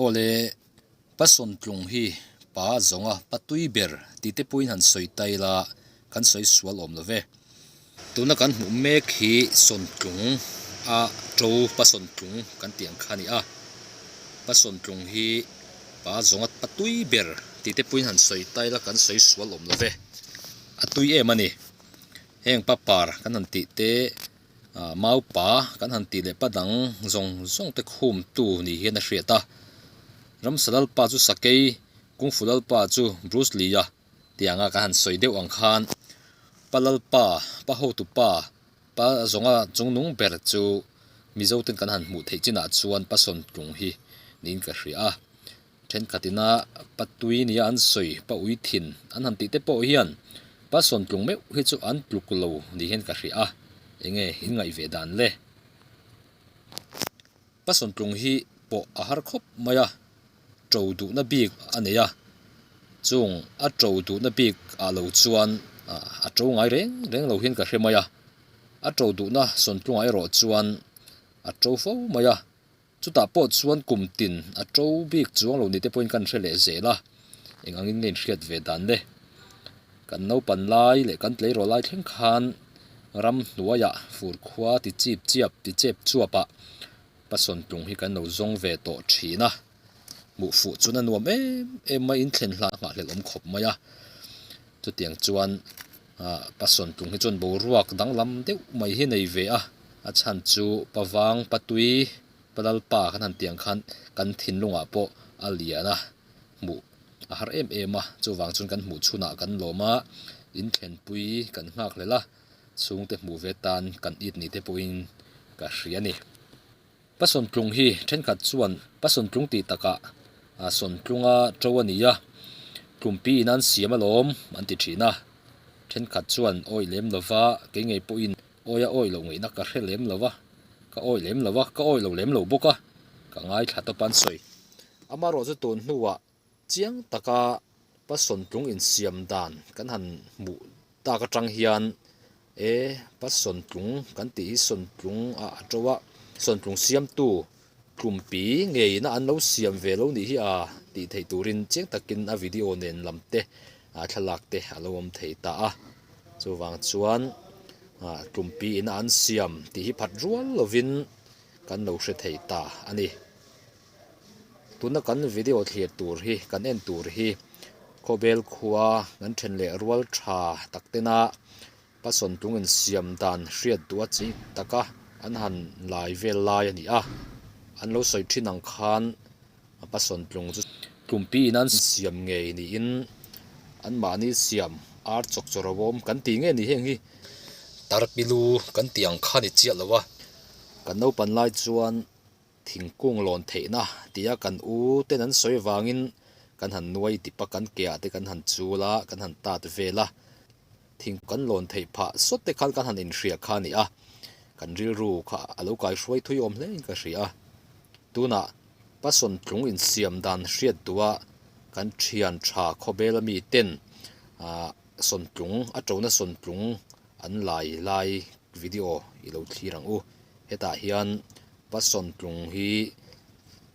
Awle, Pasawntlung hi pa zawnga pa tui ber tih te pawhin han sawi ta ila kan sawi sual awm lo ve. Tuna kan hmuh mek hi sawntlung a to Pasawntlung kan tih ang kha a ni a. Pasawntlung hi pa zawnga pa tui ber tih te pawhin han sawi ta ila kan sawi sual awm lo ve. A tui em a ni. Heng pa par kan han tih te ah mau pa kan han tih leh pa dang zawng zawng te khum tu ni hian a hriat a. Ramsa lalpa chu Sakei, Kungfu lalpa chu Bruce Lee-a tih anga kan han sawi deuh ang khan pa lalpa, pa hotu pa, pa zawnga chungnung ber chu Mizo ten kan han hmuh theih chinah chuan pa sawntlung hi niin ka hria a. Thenkhatina pa tui nia an sawi, pa ui thin an han tih te pawh hian pa sawntlung meuh hi chu an tluk lo ni hian ka hria a, enge in ngaih ve dan le? Pa sawntlung hi pawh a har khawp mai a, to duhna bik a nei a, chung a to duhna bik ah lo chuan a to ngai reng reng lo hian ka hre mai a, a to duhna sawntlungah erawh chuan a to fo mai a. Chutah pawh chuan kum tin a to bik chuang lo ni te pawhin kan hre leh zel a, eng angin nge inhriat ve dan le? Kan naupan lai leh kan tleirawl lai thleng khan ram hnuaiah fur khua ti chip chiap ti chep chuapah Pasawntlung hi kan lo zawng ve tawh thin a, hmuh fuh chuan a nuam em em mai, inthlen hlan a nghahhlelh awm khawp mai a. Chutiang chuan Pasawntlung hi chuan boruak danglam deuh mai hi nei ve a, a chhan chu Pavang, Patui, Palalpa kan han tih ang khan kan thinlungah pawh a lian a, hmuh a har em em a, chuvang chuan kan hmuh chhunah kan lawm a, inthlenpui kan nghakhlelh a, chhungte hmuh ve tan kan it ni te pawhin ka hria a ni. Pasawntlung hi thenkhat chuan Pasawntlung tih takah Sawntlunga to a ni a, tlumpi in an siam alawm an ti thin a. Thenkhat chuan awih lem lova, kei ngei pawhin awi a awih loh ngaihna ka hre lem lova, ka awih lem lova, ka awih lo lem lo bawk a, ka ngaithla tawp an sawi. Amaherawhchu tun hnuah Chiang taka Pasawntlung insiam dan kan han hmuh tak atang hian e Pasawntlung kan tih hi sawntlung ah a to a, sawntlung siamtu tlumpi ngeina an lo siam ve lo nih hi a tih theih turin chiang takin a video nen lam te thlalak te a lo awm thei ta a. Chuvang chuan tlumpi ina an siam tih hi phat rual lovin kan lo hre thei ta a ni. Tuna kan video thlir tur hi kan en tur hi khawvel khua kan then leh rual tha tak tena Pasawntlung insiam dan hriat duh a chi taka an han lai vel lai a ni a, an lo sawi thin ang khan Pasawntlung chu tlumpi in an siam ngei niin anmahni siam ar chawk chawr a awm kan tih nge ni heng hi tarpilu kan tih ang kha ni chiah lo a, kan naupan lai chuan. Thingkung lawn theihna tia kan u ten an sawi avangin kan han nuai dip a, kan ke ah te kan han chul a, kan han tat vel a, thing kan lawn theih phah sawt te khan kan han inhria kha a ni a, kan rilru kha a lo kaihruai thui awm hle in ka hria a. Tunah Pasawntlung insiam dan hriat duh a kan thian tha khawbel ami ten ah sawntlung a tona sawntlung an lai lai video i lo thlir ang u. Hetah hian Pasawntlung hi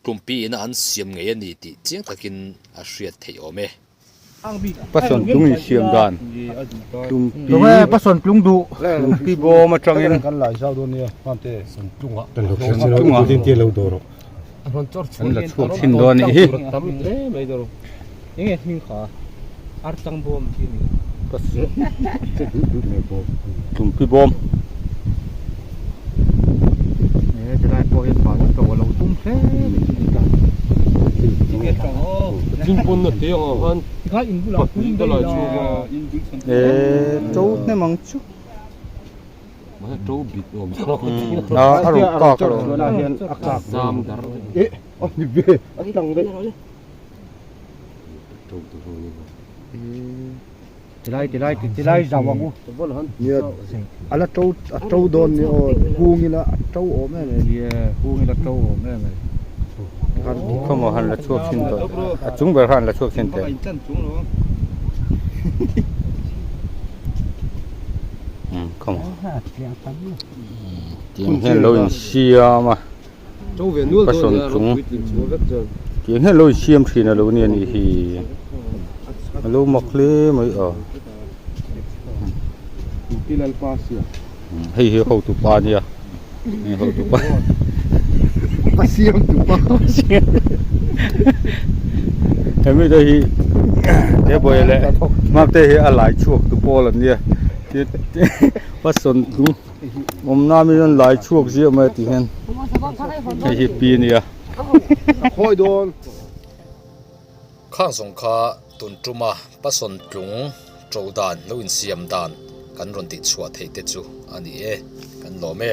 tlumpi ina an siam ngei a ni tih chiang takin a hriat theih awm e. Pasawntlung insiam dan tlumpi tlumpi bawm atangin tlungah an la chhuak thin dawn a nih hi. Tlumpi bawm. To hnem ang chu. A rawh kak a rawh. Tilai tilai tilai zau ang u. Nia a la to a to dawn nia aw kung ila a to awm em em. Nia kung ila to awm em em. Khawmaw han la chhuak thin tawh a chung ber kha han la chhuak thin teh. Khawmaw tiang hian lo insiam a. Pasawn chung. Tiang hian lo insiam thin a lo nia nih hi. A lo mak hle mai a. Hei hi hotu pa a nia. Hei hotu pa. A siam tu pa. Hemi te hi he buai leh hmangte hi a lai chhuak tu pawl an nia. Pasawn tlung awm na mi rawn lai chhuak ziah mai a tih hian hei hi pi a nia. Khawi dawn. Khang zawng kha tun tuma pasawn tlung to dan lo insiam dan kan rawn tih chhuah theih te chu a ni e, kan lawm e.